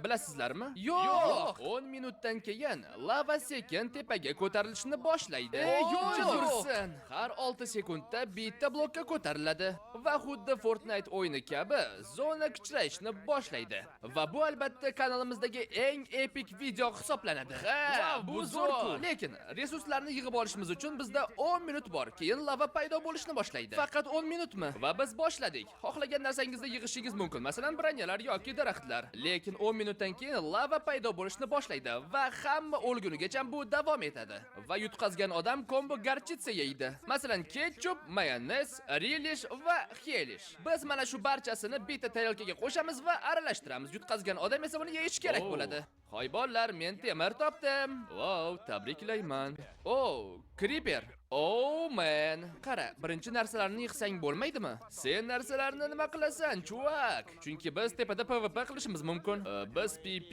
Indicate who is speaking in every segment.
Speaker 1: Bilasizlarmi? Yo'q. 10 minutdan keyin lava sekin tepaga ko'tarilishni boshlaydi.
Speaker 2: Yo'q.
Speaker 1: Yursin. Har 6 sekundda bitta blokka ko'tariladi va xuddi Fortnite o'yini kabi zona kichrayishni boshlaydi. Va bu albatta kanalimizdagi eng epik video hisoblanadi. Ha, bu zo'r-ku. Lekin resurslarni yig'ib olishimiz uchun bizda 10 minut bor. Keyin lava paydo bo'lishni boshlaydi. Faqat 10 minutmi? Va biz boshladik. Xohlagan narsangizni yig'ishingiz mumkin. Masalan, bronyalar yoki daraxtlar. Lekin 10 minutdan keyin lava paydo bo'lishni boshlaydi va hamma o'lgunigacha bu davom etadi. Va yutqazgan odam kombo горчица yeydi. Masalan, ketchup, mayonez, relish va xelish. Biz mana shu barchasini bitta tarelkaga qo'shamiz va aralashtiramiz. Yutqazgan odam esa buni yeyishi kerak bo'ladi. Hoy bolalar, men temir topdim. Wow, tabriklayman. Oh, creeper. Oh man. Qara, birinchi narsalarni yig'sang bo'lmaydimi? Sen narsalarni nima qilasan, чувак? Chunki biz tepada PvP qilishimiz mumkin. Biz PP,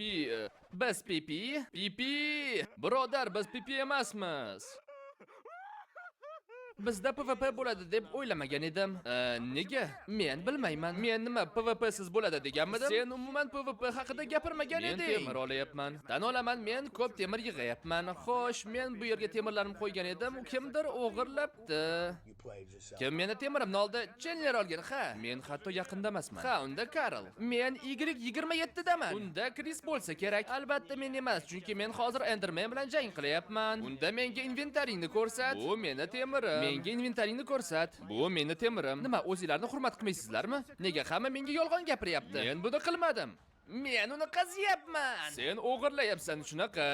Speaker 1: biz PP, PP. Birodar, biz PP emasmiz. Bizda PvP bo'ladi deb o'ylamagan edim. Nega? Men bilmayman. Men nima, PvPsiz bo'ladi deganmidim? Sen umuman PvP haqida gapirmagan eding. Men temir olayapman. Tan olaman, men ko'p temir yig'ayapman. Xo'sh, men bu yerga temirlarimni qo'ygan edim. U kimdir o'g'irlabdi.
Speaker 3: You played yourself.
Speaker 1: Kim meni temirimni oldi? Chenler olgan, ha. Men hatto yaqinda emasman. Ha, unda Karl. Men Y27 daman. Unda Chris bo'lsa kerak. Albatta men emas, chunki men hozir Enderman bilan jang qilyapman. Unda menga inventaringni ko'rsat. Bu meni temirim. Menga inventaringni ko'rsat. Bu meni temirim. Nima, o'zinglarni hurmat qilmaysizlarmi? Nega hamma menga yolg'on gapiryapti? Men buni qilmadim. Men uni qazyapman. Sen o'g'irlayapsan shunaqa.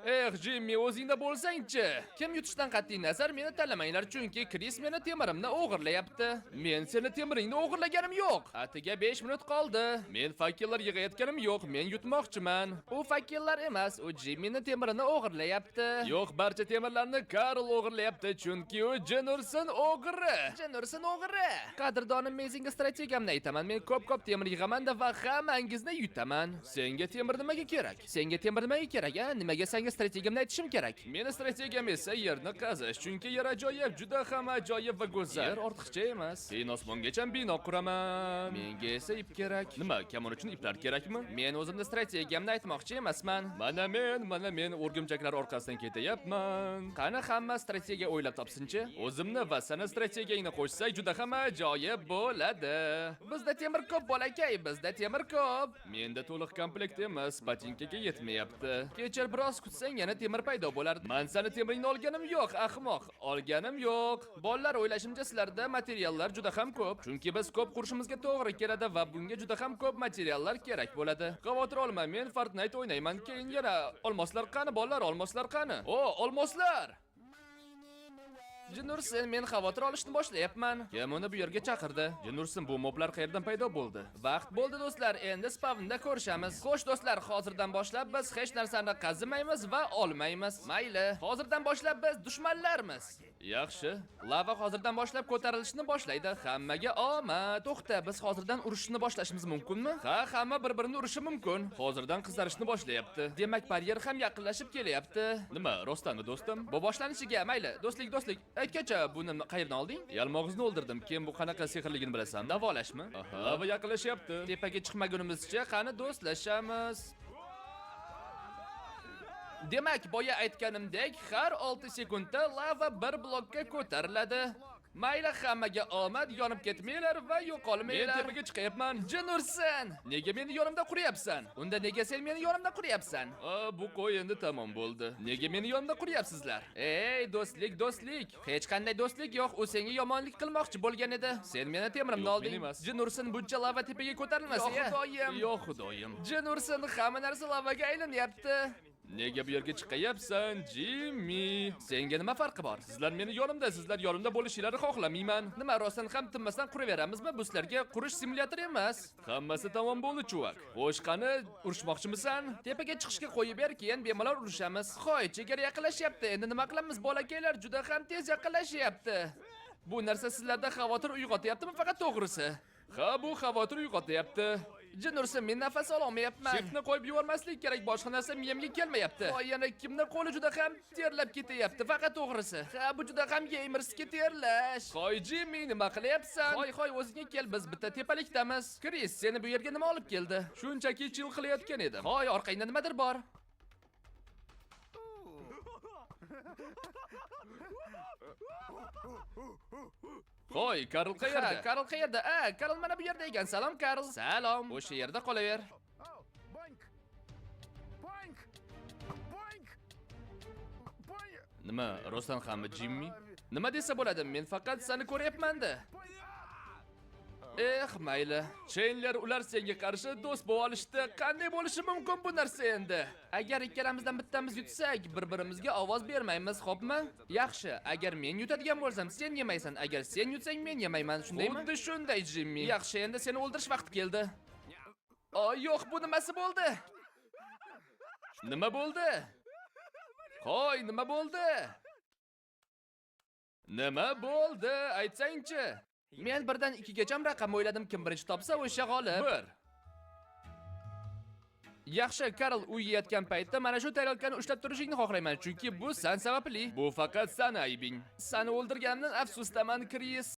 Speaker 1: Eh, Jimmy, o'zingda bo'lsang-chi. Kim yutishdan qat'iy nazar meni tanlamanglar, chunki Chris meni temirimni o'g'irlayapti. Men seni temiringni o'g'irlaganim yo'q. Atiga 5 minut qoldi. Men fakellar yig'ayotganim yo'q, men yutmoqchiman. U fakellar emas, u Jimmyni temirini o'g'irlayapti. Yo'q, barcha temirlarni Karl o'g'irlayapti, chunki u Jenursin o'g'ri. Jenursin o'g'ri. Qadrdonim, men senga strategiyamni aytaman. Men ko'p-ko'p temir yig'aman va hammangizni yutaman. Senga temir nimaga kerak? Senga temir nimaga kerak, a? Nimaga senga strategiyamni aytishim kerak? Meni strategiyam esa yerni qazish, chunki yer ajoyib, juda ham ajoyib va go'zal. Yer ortiqcha emas. Keyin osmongacha bino quraman. Menga esa ip kerak. Nima, kamon uchun iplar kerakmi? Men o'zimni strategiyamni aytmoqchi emasman. Mana men o'rgimchaklar orqasidan ketyapman. Qani hamma strategiya o'ylab topsinchi? O'zimni va sani strategiyangni qo'shsak juda ham ajoyib bo'ladi. Bizda temir ko'p, bolakay, bizda temir ko'p. Menda to'liq komplekt emas, botinkaga yetmayapti. Kechir, biroz kutsang yana temir paydo bo'lardi. Man sani temiringni olganim yo'q, ahmoq. Olganim yo'q. Bolalar, o'ylashimcha sizlarda materiallar juda ham ko'p. Chunki biz ko'p qurishimizga to'g'ri keladi va bunga juda ham ko'p materiallar kerak bo'ladi. Xavotir olma, men Fortnite o'ynayman. Keyin yana olmoslar qani, bolalar, olmoslar qani? O, olmoslar! Jinursin, men xavotir olishni boshlayapman. Kim uni bu yerga chaqirdi? Jinursin, bu moblar qayerdan paydo bo'ldi? Vaqt bo'ldi, do'stlar, endi spavnda ko'rishamiz. Xo'sh, do'stlar, hozirdan boshlab biz hech narsani qazimaymiz va olmaymiz. Mayli, hozirdan boshlab biz dushmanlarmiz. Yaxshi. Lava hozirdan boshlab ko'tarilishni boshlaydi. Hammaga omad. To'xta, biz hozirdan urushni boshlashimiz mumkinmi? Ha, hamma bir-birini urishi mumkin. Hozirdan qizarishni boshlayapti. Demak, baryer ham yaqinlashib kelyapti. Nima, rostdanmi, do'stim? Bu boshlanishiga, mayli. Do'stlik, do'stlik. Aytgacha, buni qayerdan olding? Yalmog'izni o'ldirdim. Keyin bu qanaqa sehrligini bilasan? Davolashmi? Lava yaqinlashyapti. Tepaga chiqmagunimizcha qani do'stlashamiz. Demak, boya aytganimdek, har 6 sekundda lava bir blokka ko'tariladi. Mayli, hammaga omad, yonib ketmanglar va yo'qolmanglar. Men tepaga chiqyapman. Jinursan! Nega meni yonimda quryapsan? Unda nega sen meni yonimda quryapsan? A, bu qo'y endi tamom bo'ldi. Nega meni yonimda quryapsizlar? Ey, do'stlik, do'stlik. Hech qanday do'stlik yo'q. U senga yomonlik qilmoqchi bo'lgan edi. Sen meni temirimni
Speaker 2: Yo'q,
Speaker 1: olding.
Speaker 2: men emas.
Speaker 1: Jinursin, buncha lava tepaga ko'tarilmasa.
Speaker 2: Yo,
Speaker 1: Xudoyim.
Speaker 2: Yo, xudoyim.
Speaker 1: Jinursin, hamma narsa lavaga aylanyapti.
Speaker 2: Nega bu yerga chiqayapsan, Jimmy?
Speaker 1: Senga nima farqi bor?
Speaker 2: Sizlar meni yonimda, sizlar yonimda bo'lishinglarni xohlamayman.
Speaker 1: Nima, rostdan ham tinmasdan quraveramizmi? Bu sizlarga qurish simulyatori emas.
Speaker 2: Hammasi tamom bo'ldi, чувак.
Speaker 1: Xo'sh, qani, urushmoqchimisan? Tepaga chiqishga qo'yib ber, keyin bemalol urushamiz. Hoy, chegara yaqinlashyapti. Endi nima qilamiz, bolakaylar? Juda ham tez yaqinlashyapti. Bu narsa sizlarda xavotir uyg'otyaptimi faqat to'g'risi?
Speaker 2: Ha, bu xavotir uyg'otyapti.
Speaker 1: Jin ursin, men nafas ololmayapman. Shiftni qo'yib yubormaslik kerak, boshqa narsa miyamga kelmayapti. Voy, yana kimning qo'li juda ham terlab ketyapti, faqat to'g'risi. Ha, bu juda ham геймерский terlash. Hoy Jimmy, nima qilyapsan? Hoy, hoy, o'zingga kel, biz bitta tepalikdamiz. Chris, seni bu yerga nima olib keldi?
Speaker 2: Shunchaki chill qilayotgan edim.
Speaker 1: Hoy, orqangda nimadir bor.
Speaker 2: Hoy, Karl qayerda?
Speaker 1: Ha, Karl qayerda? A, Karl mana bu yerda ekan. Salom, Karl. Salom. O'sha yerda qolaver.
Speaker 3: Oh, boink! Boink! Boink! Boink!
Speaker 2: Nima, rostdan hammi Jimmy?
Speaker 1: Nima desa bo'ladi? Men faqat seni ko'ryapman-da. Eh, mayli.
Speaker 2: Chandler, ular senga qarshi do'st
Speaker 1: Do'st bo'lishdi. Qanday bo'lishi mumkin bu narsa endi? Agar ikkalamizdan bittamiz yutsak, bir-birimizga ovoz bermaymiz, xo'pmi? Yaxshi, agar men yutadigan bo'lsam, sen yemaysan. Agar sen yutsang, men yemayman, shundaymi?
Speaker 2: Xuddi shunday, Jimmy.
Speaker 1: Yaxshi, endi seni o'ldirish vaqti keldi. O, yo'q, bu nimasi bo'ldi?
Speaker 2: Nima bo'ldi?
Speaker 1: Qo'y, nima bo'ldi?
Speaker 2: Nima bo'ldi? Aytsangchi.
Speaker 1: Men birdan ikkigacham raqam o'yladim, kim birinchi topsa o'sha g'olib.
Speaker 2: 1.
Speaker 1: Yaxshi, Karl, u yeyotgan paytda mana shu tarelkani ushlab turishingni xohlayman, chunki bu san sababli.
Speaker 2: Bu faqat san aybing.
Speaker 1: Sani o'ldirganimdan afsusdaman, Chris.